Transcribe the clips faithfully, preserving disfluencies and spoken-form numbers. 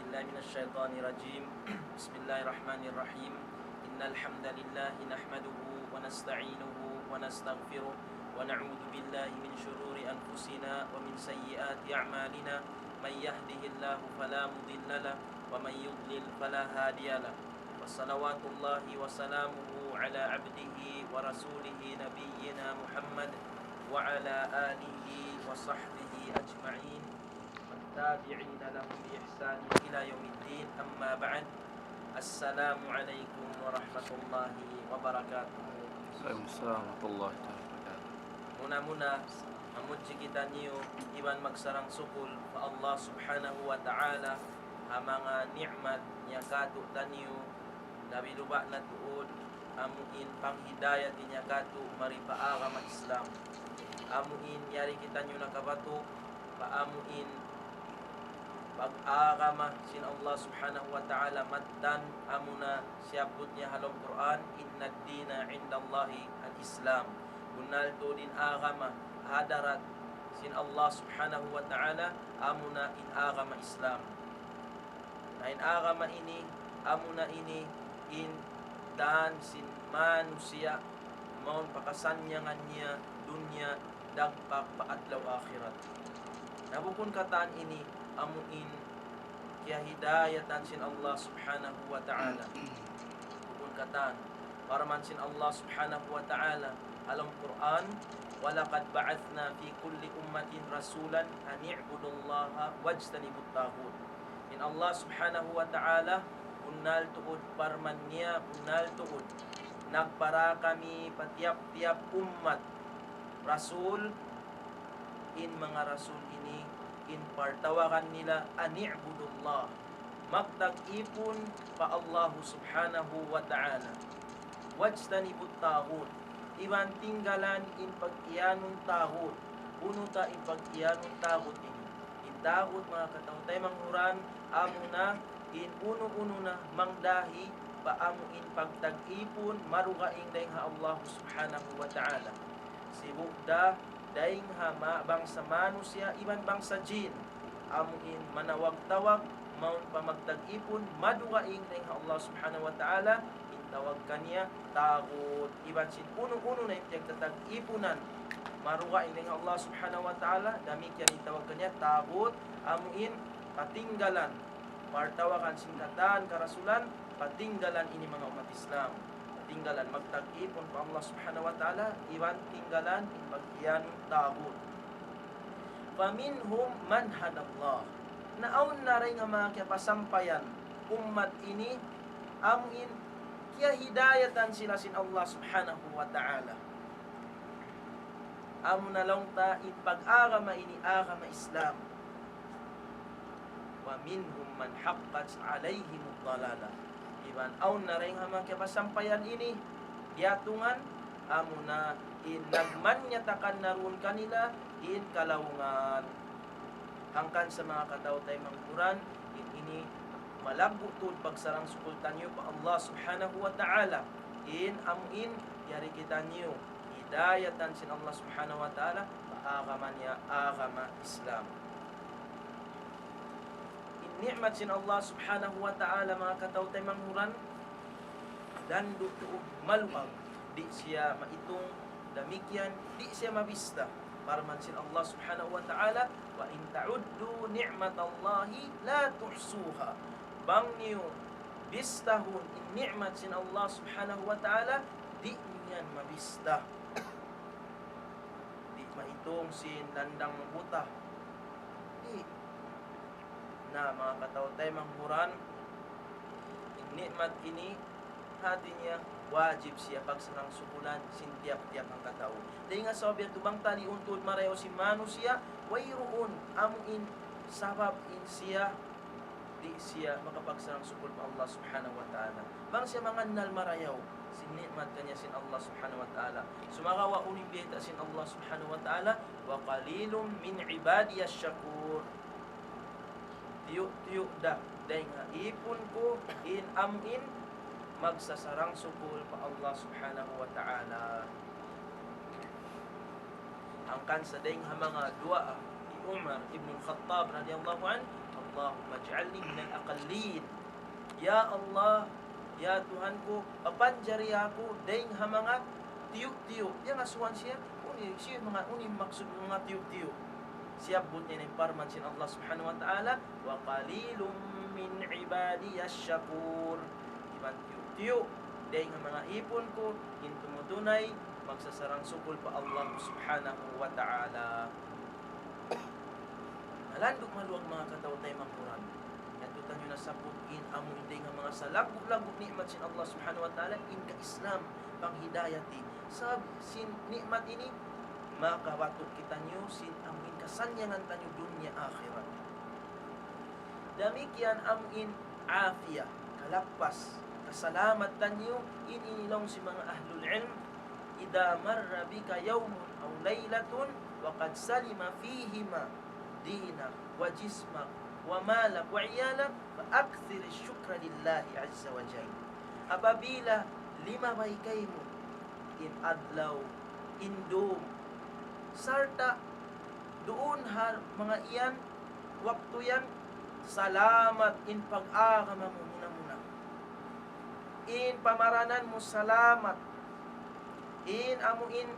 بالله من الشيطان الرجيم. بسم الله الرحمن الرحيم. إن الحمد لله نحمده ونستعينه ونستغفره ونعوذ بالله من شرور أنفسنا ومن سيئات أعمالنا. من يهده الله فلا مضل له ومن يضلل فلا هادي له. وصلوات الله وسلامه على عبده ورسوله نبينا محمد وعلى آله وصحبه أجمعين والتابعين لهم بإحسان إلى يوم الدين. أما بعد. السلام عليكم ورحمة الله وبركاته. Waalaikumsalam warahmatullahi wabarakatuh. Muna-muna, mamudji kitaniyu iban magsarang-sukul pa Allah Subhanahu wa Ta'ala ha manga ni'mat niya kātu'niyu, labi-labi na tuud amu in panghidayat niya kātu' mari pa agama Islam. Amu in yari kitaniyu nakabatuk pa amu in pag-agama sin Allah Subhanahu wa Ta'ala, mattan amuna siyabbut niya ha lawm Qur'an, إن الدين عند الله الإسلام. Bunnal tuud in agama ha hadarat sin Allah Subhanahu wa Ta'ala amuna in agama Islam. Na in agama ini, amuna ini in dān sin manusiya' mawn pa kasannyangan niya dunya dagpak pa adlaw akhirat. Na bukun katān ini amu in kiyahidayatan sin Allah Subhanahu wa Ta'ala. Bukun katān. Parman sin Allah Subhanahu wa Ta'ala ha lawm Qur'an, ولقد بعثنا في كل أمة رسولا أن اعبدوا الله واجتنبوا الطاغوت. In Allah Subhanahu wa Ta'ala, bunnal tuud parman niya, bunnal tuud nagpara kami pa tiyap-tiyap ummat rasul. In manga rasul ini, in partawagan nila, أن اعبدوا الله, magtag-ipun pa Allah Subhanahu wa Ta'ala. واجتنبوا الطاغوت, iban tinggalan in pag-iyanun taghut. Unu ta in pag-iyanun taghut ini? In taghut, manga kataw-taymanghuran, amuna in unu-unu na mangdahi pa amu in pagtag-ipun marugaing dayn ha Allah Subhanahu wa Ta'ala. Sibu' da dayn ha ma-, bangsa manusiya' iban bangsa jin, amu in manawag-tawag mawn pa magtag-ipun madugaing dayn ha Allah Subhanahu wa Ta'ala, in tawag kaniya taghut. Iban sin unu-unu na in piyagtatag-ipunan marugaing dayn ha Allah Subhanahu wa Ta'ala, damikkiyan in tawag kaniya taghut, amu in patinggalan, partawagan sin katān karasulan, patinggalan ini manga ummat Islam. Patinggalan magtag-ipun pa Allah Subhanahu wa Ta'ala, iban tinggalan in pag-iyanun taghut. فمنهم من هدى الله. Na awn na dayn ha manga kiyapasampayan ummat ini, amu in kiyahidayatan sila sin Allah Subhanahu wa Ta'ala. Amuna laung ta in pag-agama ini agama Islam. ومنهم من حقت عليهم الضلالة. Iban awn na dayn ha manga kiyapasampayan ini, diyatungan, amuna in nagmanyatakan na duun kanila in kalaungan. Hangkan sa manga kataw-taymanghuran, in ini malaggu' tuud pagsarang-sukul taniyu pa Allah Subhanahu wa Ta'ala. In amu in yari kitaniyu hidayatan sin Allah Subhanahu wa Ta'ala pa agama niya, agama Islam. In ni'mat sin Allah Subhanahu wa Ta'ala, manga kataw-taymanghuran, dandu' tuud maluag, di' siya maitung, damikkiyan di' siya mabista. Parman sin Allah Subhanahu wa Ta'ala, وإن تعدوا نعمة الله لا تحصوها. Bang niyu bistahun in ni'mat sin Allah Subhanahu wa Ta'ala, di' niyu yan mabista. Di' maitung sin landang buta. Di'. Na, manga kataw-taymanghuran, in ni'mat ini, hati niya, wajib siya pagsarang-sukulan sin tiyap-tiyap hangkatau. Dayn ha sabab yadtu bang taliun tuud marayaw sin manusiya', wayruun amu in sabab in siya di' siya makapagsarang-sukul pa Allah Subhanahu wa Ta'ala. Bang siya mangannal marayaw sin ni'mat kaniya sin Allah Subhanahu wa Ta'ala. Sumagawa' unu in biyayta' sin Allah Subhanahu wa Ta'ala, وقليل من عبادي الشكور. Tiyu'-tiyu' da dayn ha ipun ku in amu in magsasarang-sukul pa Allah Subhanahu wa Ta'ala. Hangkan sa dayn ha manga duwaa hi Umar ibn Khattab radiyallahu anhu, اللهم اجعلني من الأقلين. Ya Allah, ya Tuhan ku, papanjari aku dayn ha manga tiyu'-tiyu'. Hangkan asubuhun siya, unu in, siya manga, unu in maksud manga tiyu'-tiyu'. Siyabbut niya in parman sin Allah Subhanahu wa Ta'ala, وقليل من عبادي الشكور. Iban tiyu'-tiyu' dayn ha manga īpun ku in tumutunay magsasarang-sukul pa Allah Subhanahu wa Ta'ala. Malandu' maluag, manga kataw-taymanghuran. Yadtu taniyu nasabbut in amu in dayn ha manga salaggu'-laggu' ni'mat sin Allah Subhanahu wa Ta'ala, in ka-Islam, panghidayati. Sabab sin ni'mat ini, makabatu' kitaniyu sin amu in kasannyangan taniyu dunya akhirat. Damikkiyan amu in afiya, kalappas, kasalamat taniyu, in ini laung sin manga ahlul ilm, إذا مر بك يوم أو ليلة وقد سلم فيهما دينك وجسمك ومالك وعيالك فأكثر الشكر لله عز وجل. Apabila limabay kaymu in adlaw, in dum, sarta' duun ha manga yan, waktu yan, salamat in pag-agama mu muna-muna. In pamaranan mu salamat. In amu in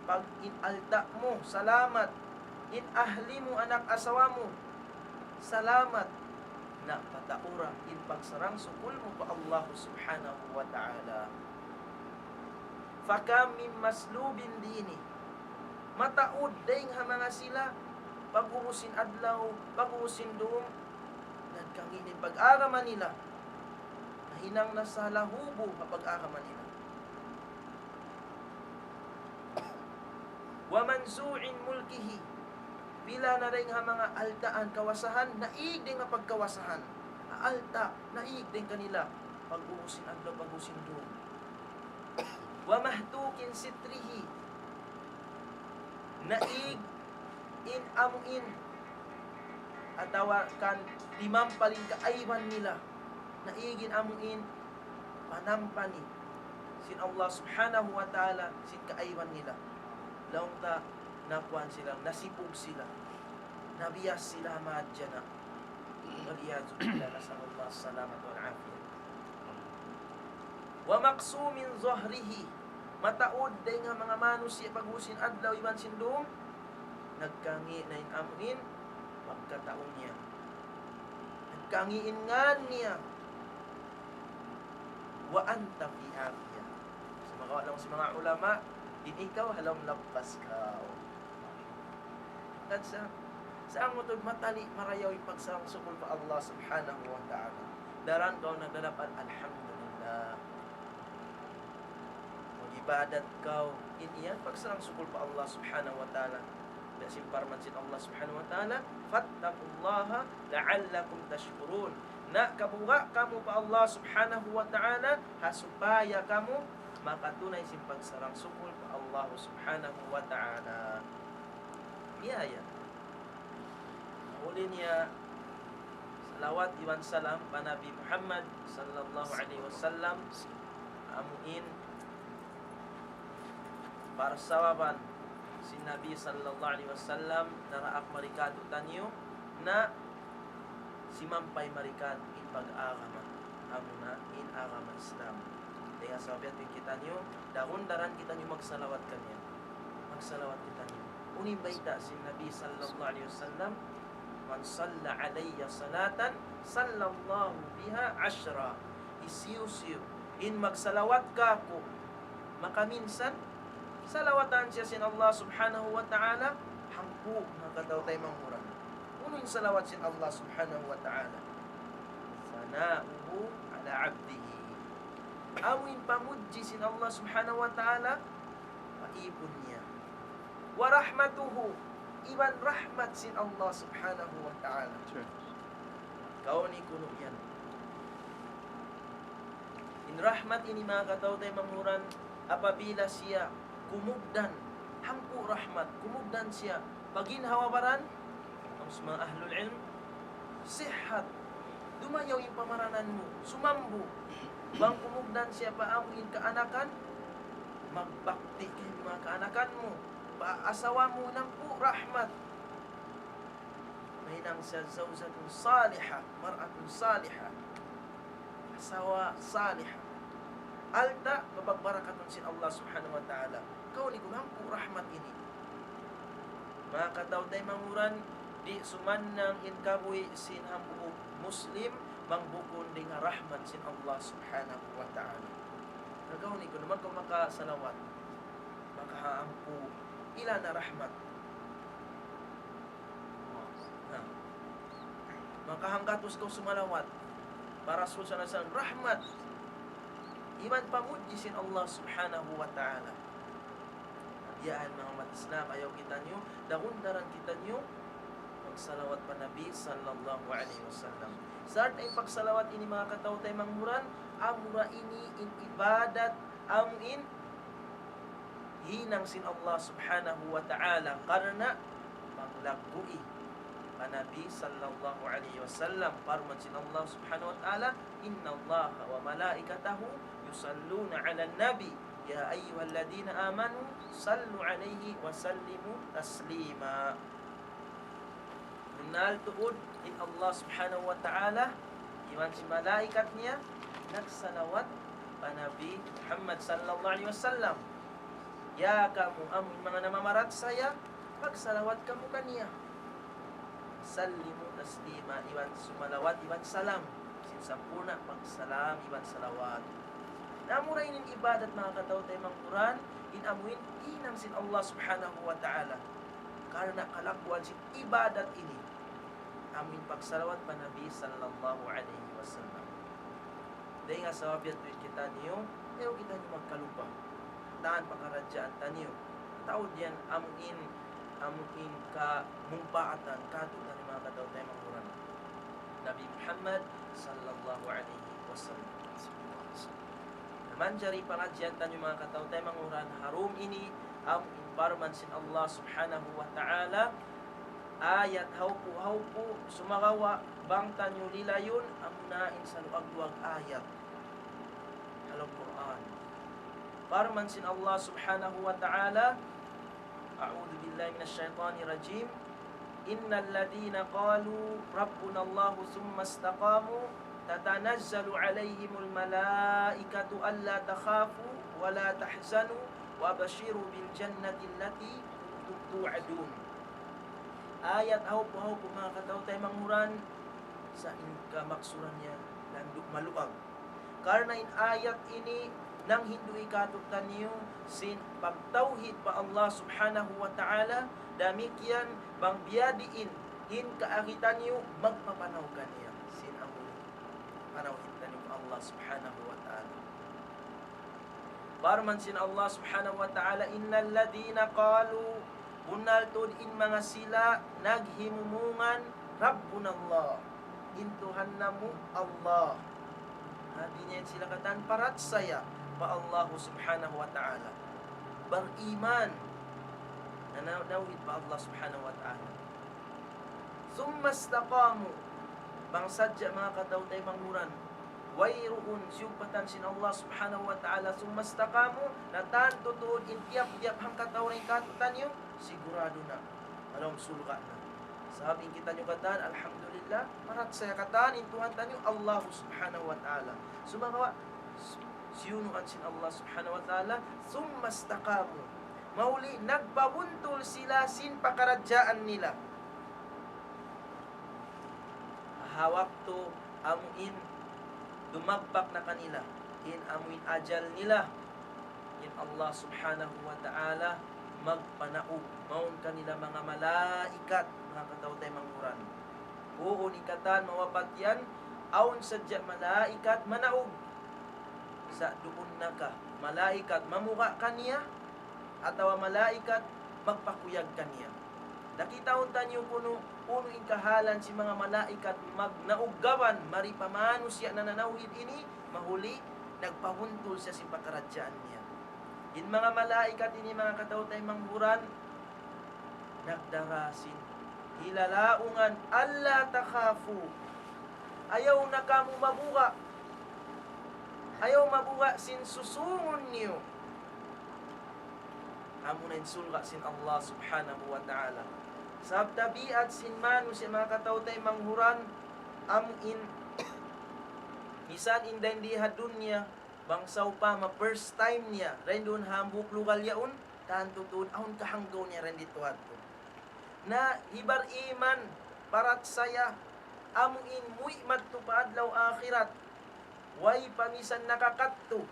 pag-, in alta' mu salamat. In ahli mu, anak asawa mu salamat. Na, pataura in pagsarang-sukul mu pa Allah Subhanahu wa Ta'ala. فكم من مسلوب دينه. Mataud dayn ha manga sila, pag-ubus sin adlaw, pag-ubus sin dum, nagkangi' in pag-agama nila. Nahinang na sa lahubu ha pag-agama nila. ومنزوع ملكه. Pila na dayn ha manga altaan, kawasahan, naig dayn ha pagkawasahan. Alta', naig dayn kanila. Pag-ubus sin adlaw, pag-ubus sin dum. ومهتوك ستره. Naig in amu in, atawa kan timampal in kaaiban nila. Naig in amu in panampani sin Allah Subhanahu wa Ta'ala sin kaaiban nila. Laung ta, nakuan sila, nasipug sila, nabiyas sila ha manga jana. والعياذ بالله، نسأل الله السلامة والعافية. ومكسوم ظهره. Mataud dayn ha manga manusiya' pag-ubus sin adlaw iban sin dum, nagkangi' na in amu in pagkatau niya. Nagkangi' in ngan niya. وأنت في عافية. Sumagawa' laung sin manga ulama, in ikaw ha lawm lappas kaw. Kan sa, sa' amu tuud matali' marayaw in pagsarang-sukul pa Allah Subhanahu wa Ta'ala. Daran kaw nagdadapal, alhamdulillah. Mag-ibadat kaw, in yan pagsarang-sukul pa Allah Subhanahu wa Ta'ala. Biya' sin parman sin Allah Subhanahu wa Ta'ala, فاتقوا الله لعلكم تشكرون. Na kabuga' kamu pa Allah Subhanahu wa Ta'ala, ha supaya kamu makatunay sin pagsarang-sukul pa Allah Subhanahu wa Ta'ala. Biya' yan. Uli niya, salawat iban salam pa Nabi Muhammad sallallahu alayhi wasallam, amu in parsababan sin Nabi sallallahu alayhi wasallam, naraak mari kātu'niyu, na simampay mari kātu' in pag-agama, amuna in agama Islam. Dayn ha sabab yadtu kitaniyu, daran-daran kitaniyu magsalawat kaniya. Magsalawat kitaniyu. Unu in bayta' sin Nabi sallallahu alayhi wasallam, من صلى علي صلاة صلى الله بها عشرا. Hisiyu-siyu in magsalawat kāku' makaminsan, salawatan siya sin Allah Subhanahu wa Ta'ala hangpu', manga kataw-taymanghuran. Unu in salawat sin Allah Subhanahu wa Ta'ala? ثناؤه على عبده. Amu in pamudji sin Allah Subhanahu wa Ta'ala pa īpun niya. ورحمته, iban rahmat sin Allah Subhanahu wa Ta'ala. Sure. Kaw ni kunu' yan. In rahmat ini, manga kataw-taymanghuran, apabila siya kumugdan, hangpu' rahmat, kumugdan siya, pa ginhawa-baran, laung sin manga ahlul ilm, sihat, dumayaw in pamaranan mu, sumambu, bang kumugdan siya pa amu in kaanakan, magbakti kaw pa manga kaanakan mu, pa asawa mu, hangpu' rahmat. Mahinang siya zawjatun salihah, mar'atun salihah. Asawa salihah. Alta', mapagbarakatun sin Allah Subhanahu wa Ta'ala. Kaw ini kunu' hambuuk rahmat ini. Manga kataw-taymanghuran, di' sumannang in kabuhi' sin hambuuk Muslim, bang bukun dayn ha rahmat sin Allah Subhanahu wa Ta'ala. Na kaw ini kunu' maka-, makasalawat, makahaampu, ila na rahmat. Na. Maka hanggatus kaw sumalawat pa Rasul sallallahu alayhi wasallam, rahmat iban pamudji sin Allah Subhanahu wa Ta'ala. Biya' yan manga ummat Islam, ayaw kitaniyu, daran-daran kitaniyu magsalawat pa Nabi sallallahu alayhi wasallam. Sarta' in pagsalawat ini manga kataw-taymanghuran, amura ini in ibadat, amu in hinang sin Allah Subhanahu wa Ta'ala, karna' paglaggu'i pa Nabi sallallahu alayhi wasallam. Parman sin Allah Subhanahu wa Ta'ala, إن الله وملائكته يصلون على النبي يا أيها الذين آمنوا صلوا عليه وسلموا تسليما. Bunnal tuud in Allah Subhanahu wa Ta'ala iban sin malaikat niya nagsalawat pa Nabi Muhammad sallallahu alayhi wasallam. Ya kamu, amu in manga namamarachaya, magsalawat kamu kaniya. Sallimu taslima, iban sumalawat iban salam. Sin sampurna' pagsalam iban salawat. Na amura ini in ibadat manga kataw-taymanghuran, in amu in hinang sin Allah Subhanahu wa Ta'ala. Karna' kalagguan sin ibadat ini, amu in pagsalawat pa Nabi sallallahu alayhi wasallam. Dayn ha sabab yadtu in kitaniyu, ayaw kitaniyu magkalupa. Katan pakaradjaan taniyu. Taud yan amu in, amu in kamumpaatan kātu'niyu manga kataw-taymanghuran. Nabi Muhammad sallallahu alayhi wasallam. Na manjari pangadjian taniyu manga kataw-taymanghuran ha dum ini, amu in parman sin Allah Subhanahu wa Ta'ala, ayat hawpu'-hawpu', sumagawa' bang taniyu lilayun, amuna in saluag-luag ayat ha lawm Qur'an. Parman sin Allah Subhanahu wa Ta'ala, أعوذ بالله من الشيطان الرجيم. إن الذين قالوا ربنا الله ثم استقاموا تتنزل عليهم الملائكة ألا تخافوا ولا تحزنوا وأبشروا بالجنة التي كنتم توعدون. Ayat hawpu'-hawpu' manga kataw-taymanghuran, sa' in kamaksuran niya landu' maluag. Karna' in ayat ini nanghindu' kātu'niyu sin pagtawhid pa Allah Subhanahu wa Ta'ala, damikkiyan bang biyadiin in kaagi taniyu magpapanaw kaniya sin amu in panawhid taniyu pa Allah Subhanahu wa Ta'ala. Parman sin Allah Subhanahu wa Ta'ala, إن الذين قالوا, bunnal tuud in manga sila naghimumungan, ربنا الله, in Tuhan namu' Allah. Na, di' niya sila katan parachaya pa Allah Subhanahu wa Ta'ala. Bariman. Na, na, nanawhid pa Allah Subhanahu wa Ta'ala. ثم استقاموا. Bang sadja manga kataw-taymanghuran, wayruun siyugpatan sin Allah Subhanahu wa Ta'ala, ثم استقاموا, na tantu tuud in tiyap-tiyap hangkatau dayn kātu'niyu, siguradu na, ha lawm surga' na. Sabab in kitaniyu katan, alhamdulillah, parachaya katan in Tuhan taniyu, Allah Subhanahu wa Ta'ala. Sumagawa', siyunuan sin Allah Subhanahu wa Ta'ala, ثم استقاموا. Mahuli nagpabuntul sila sin pakaradjaan nila. Ha waktu amu in dumagpak na kanila in amu in ajal nila, in Allah Subhanahu wa Ta'ala magpanaug, mawn kanila manga malaikat, manga kataw-taymanghuran. Uu, in katan mawapat yan, awn sadja malaikat manaug. Sa' duun na ka, malaikat mamuga' kaniya, atawa malaikat magpakuyag kaniya. Nakitaun taniyu kunu', unu in kahalan sin manga malaikat magnaug gaban, mari pa manusiya' nananawhid ini, mahuli, nagpabuntul siya sin pakaradjaan niya. In manga malaikat ini, manga kataw-taymanghuran, nagdara sin hilalaungan, ألا تخافوا. Ayaw na kamu mabuga'. Ayaw mabuga' sin susungun niyu. Amuna in surga' sin Allah Subhanahu wa Ta'ala. Sabab tabiat sin manusiya' manga kataw-taymanghuran, amu in, misan in dayn di ha dunya, bang sawpama first time niya, dayn duun hambuuk lugal yaun, tantu tuud awn kahanggaw niya dayn didtu hadtu. Na hibar iman, parachaya, amu in muwi' madtu pa adlaw akhirat, way pa misan nakakadtu.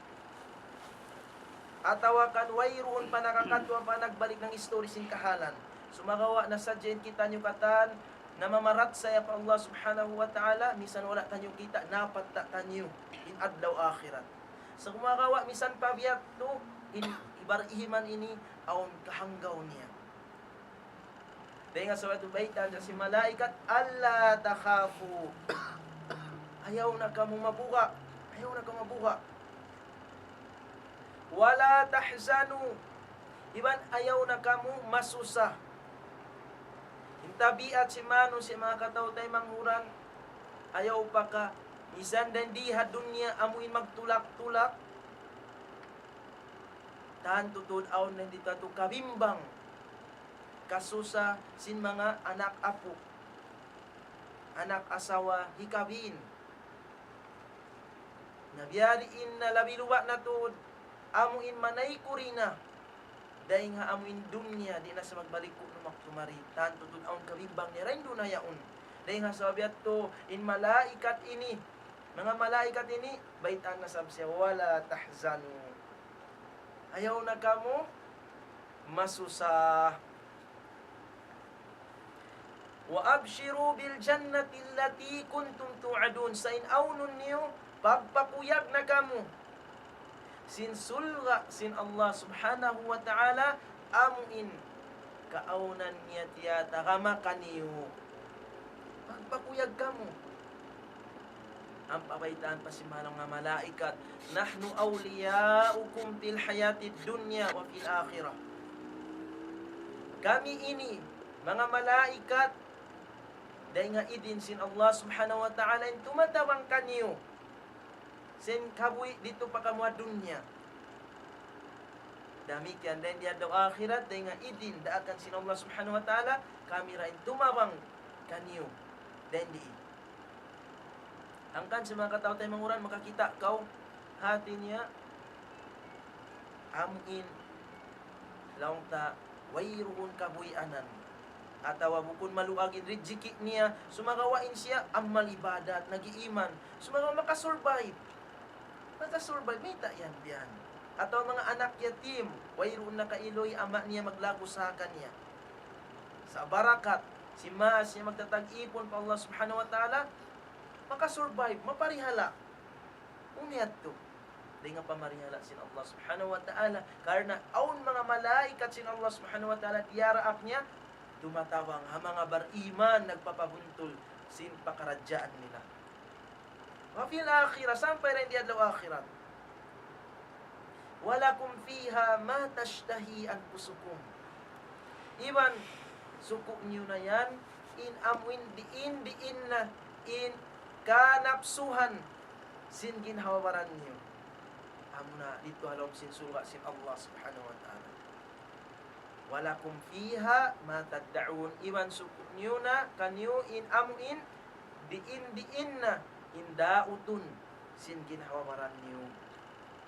Atawa kan wayruun pa nakakadtu ampa nagbalik nang history sin kahalan. Sumagawa' na sadja in kitaniyu katan, namamarachaya pa Allah Subhanahu wa Ta'ala, misan wala' taniyu kita', napatta' taniyu in adlaw akhirat. Sumagawa' misan pa biya' yadtu, in hibar iman ini, awn kahanggaw niya. Dayn ha sabab yadtu baytaan sin malaikat, ألا تخافوا. Ayaw na kamu mabuga'. Ayaw na kamu mabuga'. ولا تحزنوا. Iban ayaw na kamu masusa. In tabiat sin manusiya' manga kataw-taymanghuran, ayaw pa ka, misan dayn di ha dunya amu in magtulak-tulak, tantu tuud awn na didtu kabimbang, kasusa sin manga anak apu', anak asawa, hikabin. Na biya' diin na labi luba' na tuud, amu in manaykud na, dayn ha amu in dunya, di' na sa magbalik kunu' magtumari, tantu tuud awn kabimbang niya dayn duun ha yaun. Dayn ha sabab yadtu, in malaikat ini, manga malaikat ini, baytaan na isab siya, ولا تحزنوا. Ayaw na kamu masusa. وأبشروا بالجنة التي كنتم توعدون. Sa' in awnun niyu, pagpakuyag na kamu sin surga' sin Allah Subhanahu wa Ta'ala, amu in kaawnan niya tiyatagama kaniyu. Pagpakuyag kamu. Ampa baytaan pa sin manga malaikat, نحن أولياؤكم في الحياة الدنيا وفي الآخرة. Kami ini, manga malaikat, dayn ha idin sin Allah Subhanahu wa Ta'ala, in tumatabang kaniyu sin kabuhi' didtu pa kamu ha dunya. Damikkiyan dayn di adlaw akhirat, dayn ha idin daakan sin Allah Subhanahu wa Ta'ala, kami ra in tumabang kaniyu dayn di. Hangkan sin manga kataw-taymanghuran makakita' kaw, hati niya, amu in, laung ta, wayruun kabuhianan. Atawa bukun maluag in rijiki' niya, sumagawa' in siya amal ibadat, nag-iiman. Sumagawa' makasurvive. Makasurvive, mayta' yan biyan. Atawa manga anak yatim, wayruun nakailuy ama' niya maglaggu' sa kaniya. Sa' barakat, sin maas niya magtatag-ipun pa Allah Subhanahu wa Ta'ala, makasurvive, maparihala'. Unu yadtu? Dayn ha pamarihala' sin Allah Subhanahu wa Ta'ala. Karna' awn manga malaikat sin Allah Subhanahu wa Ta'ala diyaraak niya, tumatabang ha manga bariman, nagpapabuntul sin pakaradjaan nila. وفي الآخرة, sampay dayn di adlaw akhirat. ولكم فيها ما تشتهي أنفسكم. Iban suku' niyu na yan, in amu in diin-diin na in kanapsuhan sin ginhawa-baran niyu. Amuna didtu ha lawm sin surga' sin Allah Subhanahu wa Ta'ala. ولكم فيها ما تدعون. Iban suku' niyu na kaniyu in amu in diin-diin na in dautun sin ginhawa-baran niyu.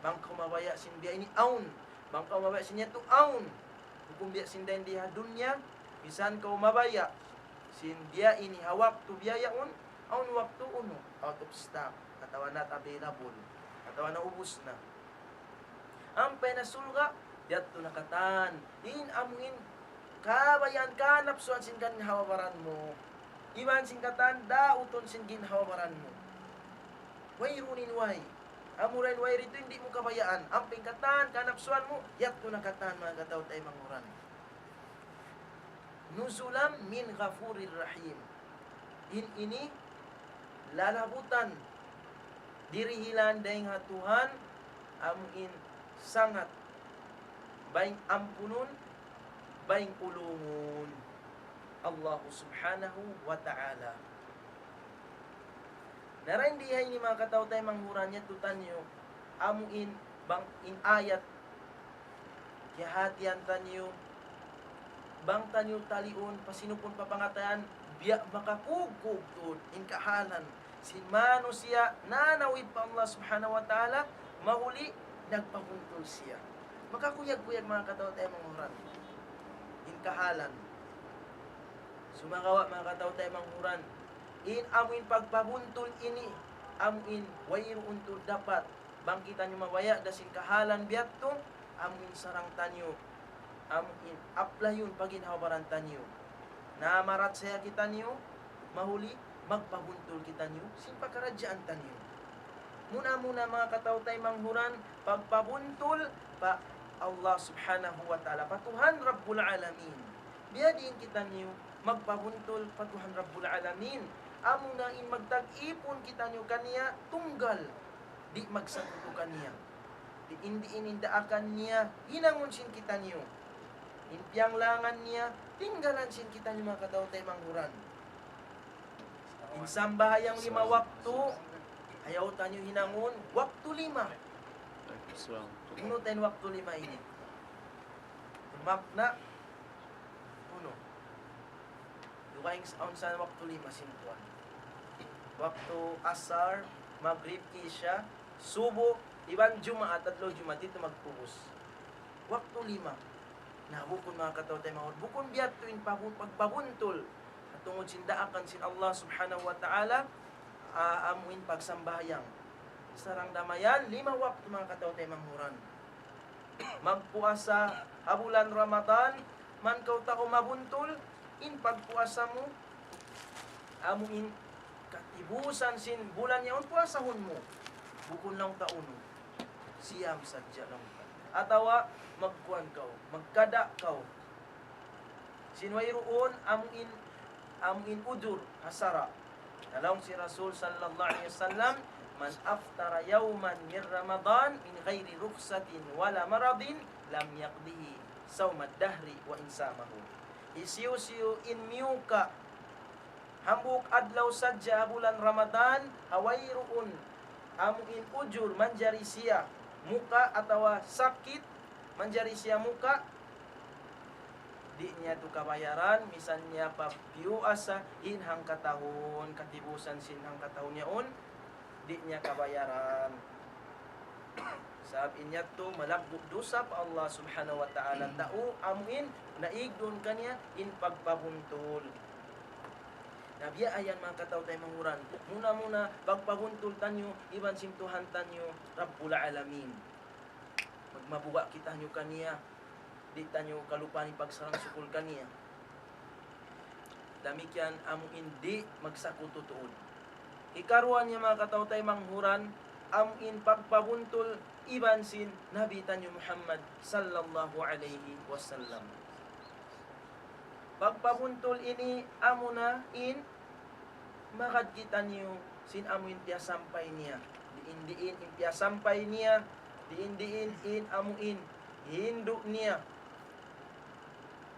Bang kaw mabaya' sin biya' ini awn. Bang kaw mabaya' sin yadtu awn. Hukum biya' sin dayn di ha dunya, misan kaw mabaya' sin biya' ini ha waktu biya' yaun, awn waktu unu, out of stock, atawa not available, atawa naubus na. Ampa in ha surga', yadtu na katan. In amu in kabayaan, kanapsuhan sin ginhawa-baran mu. Iban sin katan, dautun sin ginhawa-baran mu. Wayruun in way. Amura in way didtu in di' mu kabayaan. Ampa in katan, kanapsuhan mu, yadtu na katan, manga kataw-taymanghuran. نزلا من غفور رحيم. In ini lalabutan, dirihilan dayn ha Tuhan, amu in sangat bayng ampunun, bayng ulungun, Allah Subhanahu wa Ta'ala. Na dayn di ha ini manga kataw-taymanghuran yadtu taniyu, amu in bang in ayat, kiyahatihan taniyu, Bang taniyu taliun, pasinupun pa pangatayan, biya' makakugkug tuud in kahalan sin manusiya' nanawid pa Allah Subhanahu wa Ta'ala, mahuli nagpabuntul siya. Makakuyag-kuyag, manga kataw-taymanghuran, in kahalan. Sumagawa', manga kataw-taymanghuran, in amu in pagpabuntul ini, amu in wayruun tuud dapat. Bang kitaniyu mabaya' da sin kahalan biya' yadtu, amu in sarang taniyu, amu in apply-un pa ginhawa-baran taniyu. Na marat saya kitaniyu, mahuli magpabuntul kitaniyu sin pakaradjaan taniyu. Muna-muna, manga kataw-taymanghuran, pagpabuntul pa Allah Subhanahu wa Ta'ala, pa Tuhan Rabbul Alamin. Biyadiin kitaniyu magpabuntul pa Tuhan Rabbul Alamin? Amuna in magtag-ipun kitaniyu kaniya tunggal, di' magsakutu kaniya. Diin-diin in daakan niya hinangun sin kitaniyu, in piyanglangan niya tinggalan sin kitaniyu, manga kataw-taymanghuran. In sambahayang lima waktu, ayaw taniyu hinangun waktu lima. Unu ta in waktu lima ini? Makna, unu? Dugaing sa, awn sa waktu lima sin Tuhan. Waktu Asar, Magrib, Isya, Subu, iban Jumaat, adlaw Jumaat, didtu magpubus. Waktu lima. Na, bukun, manga kataw-taymanghuran, bukun biya' yadtu in pabu-, pagpabuntul tungud sin daakan sin Allah Subhanahu wa Ta'ala, a-, amu in pagsambahayang. Sarang da mayan, lima waktu, manga kataw-taymanghuran. Magpuasa ha bulan Ramadan, man kaw tau mabuntul, in pagpuasa mu, amu in katibusan sin bulan yaun puasahun mu. Bukun laung ta unu. Siyam sadja laung ta. Atawa magkuan kaw, magkada' kaw. Sin wayruun amu in, amu in udjur ha sara'. Laung sin Rasul sallallahu alayhi wasallam, من أفطر يوما من رمضان من غير رخصة ولا مرض لم يقضه صوم الدهر وإن صامه. Hisiyu-siyu in miyuka' hambuuk adlaw sadja ha bulan Ramadan, ha wayruun amu in udjur manjari siya muka' atawa sakit manjari siya muka', di' niya tu kabayaran, misan niya pa piyuasa in hangkatahun, katibusan sin hangkatahun yaun, di' niya kabayaran. Sabab in yadtu malaggu' dusa pa Allah Subhanahu wa Ta'ala, tau amu in naigdun kaniya in pagpabuntul. Na biya' yan, manga kataw-taymanghuran. Muna-muna, pagpabuntul taniyu iban sin Tuhan taniyu, Rabbul Alamin. Magmabuga' kitaniyu kaniya, di' taniyu kalupahan in pagsarang sukul kaniya. Damikkiyan amu in di' magsakutu tuud. Hikaruwa niya, manga kataw-taymanghuran, amu in pagpabuntul iban sin Nabi taniyu Muhammad sallallahu alayhi wasallam. Pagpabuntul ini amuna in magad kitaniyu sin amu in piyasampay niya. Diin-diin in piyasampay niya, diin-diin in amu in hindu' niya.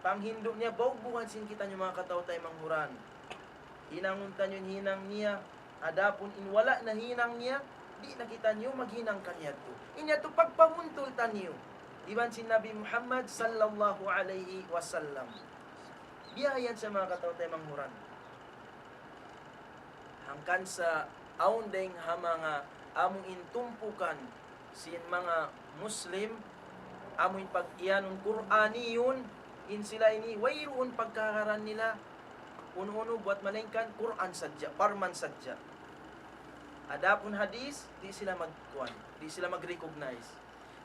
Panghindu' niya, baugbugan sin kitaniyu, manga kataw-taymanghuran. Hinangun taniyu in hinang niya, adapun in wala' na hinang niya, di' na kitaniyu maghinang kaniya tu. In yadtu pagpabuntul taniyu iban sin Nabi Muhammad sallallahu alayhi wasallam. Biya' yan sa, manga kataw-taymanghuran. Hangkan sa awn dayng ha manga amu in tumpukan sin manga Muslim, amu in pag-iyanun Qur'aniyun, in sila ini wayruun pagkakaran nila unu-unu buat malaingkan Qur'an sadja, parman sadja. Adapun hadis, di' sila magkuan, di' sila mag-recognize.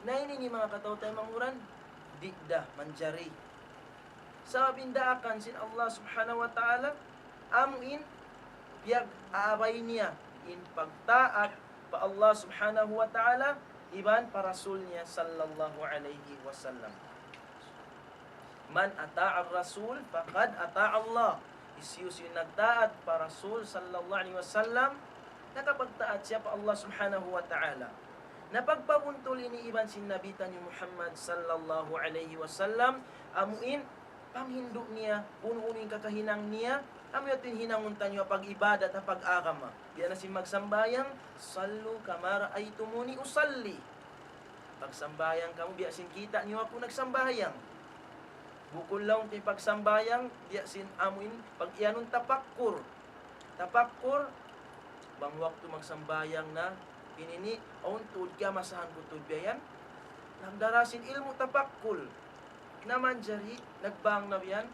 Na ini, manga kataw-taymanghuran, di' da manjari. Sabab in daakan sin Allah Subhanahu wa Ta'ala, amu in piyag-aabay niya in pagtaat pa Allah Subhanahu wa Ta'ala iban pa Rasul niya sallallahu alayhi wasallam. من أطاع الرسول فقد أطاع الله. Hisiyu-siyu in nagtaat pa Rasul sallallahu alayhi wasallam, nakapagtaat siya pa Allah Subhanahu wa Ta'ala. Na pagpabuntul ini iban sin Nabi taniyu Muhammad sallallahu alayhi wasallam, amu in panghindu' niya, unu-unu in kakahinang niya, amu yadtu in hinangun taniyu ha pag-ibadat, ha pag-agama. Biya' na sin magsambahayang, صلوا كما رأيتموني أصلي. Magsambahayang kamu biya' sin kita' niyu aku nagsambahayang. Bukun laung ti pagsambahayang, biya' sin amuin, pag-iyanun tapakkur. Tapakkur, bang waktu magsambahayang na, ini ini, awn tuud kiyamasahan ku tuud biya' yan. Nagdara sin ilmu' tapakkur. Na manjari, nagbang na biya' yan.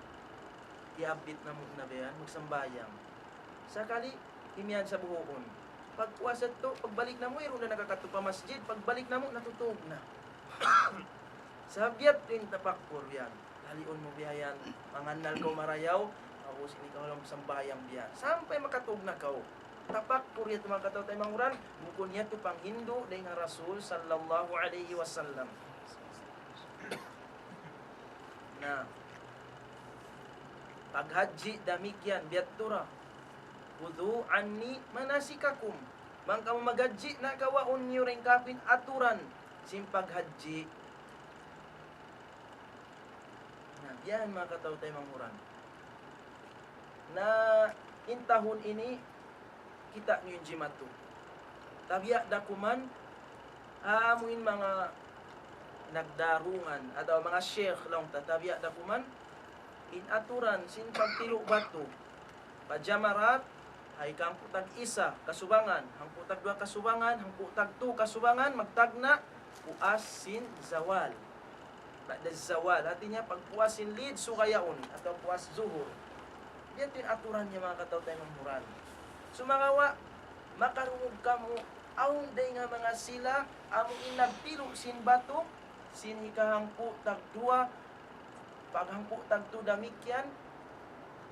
Iyabit namu' na biya' yan, magsambahayang. Sakali, imiyan sa buhuun. Pagpuas yadtu, pagbalik namu', wayruun na nakakadtu pa masjid, pagbalik namu', natutug na. Sabab yadtu in tapakkur yan. Daliun mu biya' yan, mangannal kaw marayaw, tapus ini kaw laung sambahayang biya' yan. Sampay makatug na kaw. Tapakkur yadtu manga kataw-taymanghuran, bukun yadtu panghindu' dayn ha Rasul sallallahu alayhi wasallam. Na, paghajji damikkiyan, biya' yadtu ra. خذوا عني مناسككم. Bang kamu maghajji na, kawaun niyu dayn kāku' in aturan sin paghajji. Na, biya' yan manga kataw-taymanghuran. Na, in tahun ini, kita' niyu in jimatu. Tabiya' da kuman, amu in manga nagdarungan, atawa manga sheikh laung ta, tabiya' da kuman, in aturan sin pagtilu' batu. Pa jamarat, ha hangpu' tag-isa kasubangan, hangpu' tag-duwa kasubangan, hangpu' tag-tu kasubangan, magtagna', puas sin zawal. Ba'da zawal, hāti niya pagpuas sin lid suga yaun, atawa puas zuhur. Biya' yadtu in aturan niya manga kataw-taymanghuran. Sumagawa', makarungug kamu, awn dayn ha manga sila, amu in nagtilu' sin batu, sin hikahangpu' tag-duwa, paghangpu' tag-tu damikkiyan,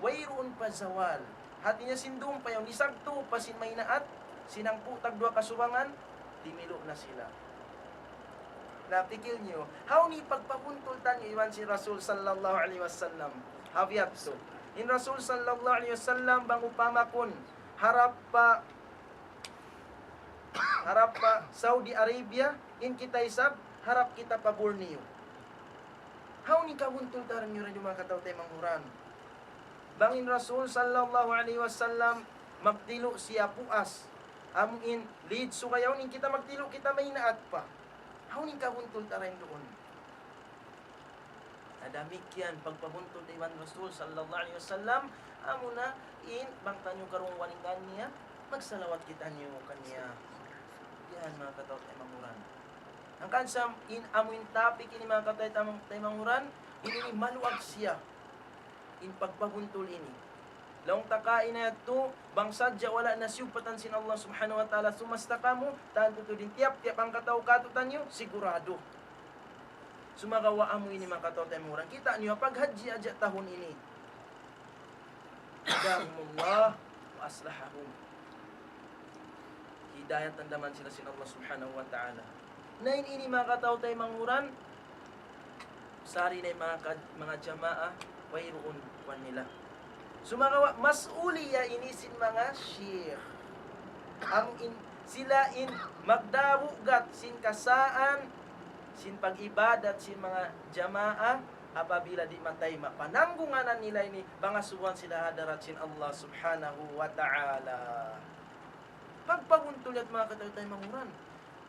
wayruun pa zawal. Hāti niya sin duun pa yaun, nisagtu pa sin maynaat, sin hangpu' tag-duwa kasubangan, timilu' na sila. Na, pikil niyu, hawnu in pagpabuntul taniyu iban sin Rasul sallallahu alayhi wasallam? Ha biya' yadtu. In Rasul sallallahu alayhi wasallam, bang upama kun, harap pa, harap pa Saudi Arabia, in kita isab, harap kita pa Borneo. Hawnu in kabuntul-taran niyu dayn duun manga kataw-taymanghuran? Bang in Rasul sallallahu alayhi wasallam magtilu' siya puas, amu in lid suga yaun, in kita magtilu' kita maynaat pa. Hawnu in kabuntul-taran duun? Na damikkiyan pagpabuntul iban Rasul sallallahu alayhi wasallam, amuna in bang taniyu karungugan in kaniya, magsalawat kitaniyu kaniya. Yan manga kataw-taymanghuran. Hangkan sa in amu in topic ini manga kataw-taymanghuran, ini maluag siya. In pagpabuntul ini. Laung ta kaina yadtu, bang sadja wala' na siyugpatan sin Allah Subhanahu wa Ta'ala, sumasta kamu, tantu tuud in tiyap-tiyap hangkatau kātu'niyu, sigurado. Sumagawa' amu ini manga kataw-taymanghuran. Kita' niyu, paghajji hadja tahun ini. هداهم الله وأصلحهم. Hidayat tandaman sila sin Allah Subhanahu wa Ta'ala. Na in ini manga kataw-taymanghuran, sari na in manga ka-, manga jamaa, wayruun kuwan nila. Sumagawa' mas'uliya ini sin manga sheikh. Amu in, sila in magdabugat sin kasaan, sin pag-ibadat sin manga jamaa, apabila di' matayma'. Pananggunganan nila ini, pangasubuhan sila ha hadarat sin Allah Subhanahu wa Ta'ala. Pagpabuntul yadtu manga kataw-taymanghuran.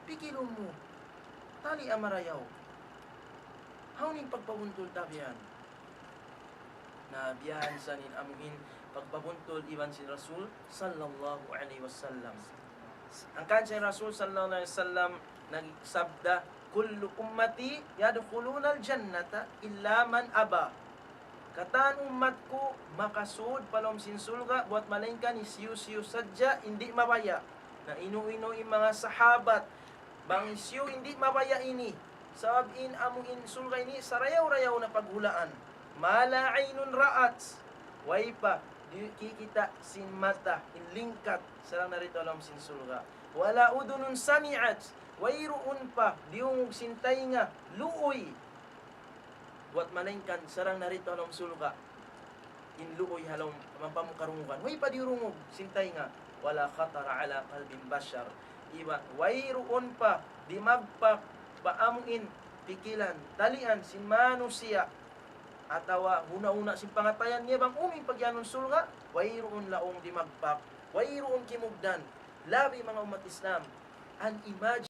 Pikilun mu. Tali' ha marayaw. Hawnu in pagpabuntul ta biya' yan? Na biya' yan sa in amu in pagpabuntul iban sin Rasul sallallahu alayhi wasallam. Hangkan sin Rasul sallallahu alayhi wasallam nagsabda, كل أمتي يدخلون الجنة إلا من أبى. Katan ummat ku makasud pa lawm sin surga', buwat malaingkan hisiyu-siyu sadja in di' mabaya'. Na inu-inu in manga sahabat, bang hisiyu in di' mabaya' ini. Sabab in amu in surga' ini sarayaw-rayaw na paghulaan. ما لا عين رأت, way pa di' kikita' sin mata in lingkat sarang na didtu ha lawm sin surga'. ولا أذن سمعت, wayruun pa diyungug sin taynga, luuy. Buwat malaingkan sarang na didtu ha lawm surga'. In luuy ha lawm, ampa mu karungugan. Way pa diyurungug sin taynga. ولا خطر على قلب بشر. Iban, wayruun pa dimagpak pa amu in pikilan, talian sin manusiya'. Atawa huna-huna sin pangatayan niya bang unu in pagiyanun surga', wayruun laung dimagpak, wayruun kimugdan. Labi manga ummat Islam, an imagine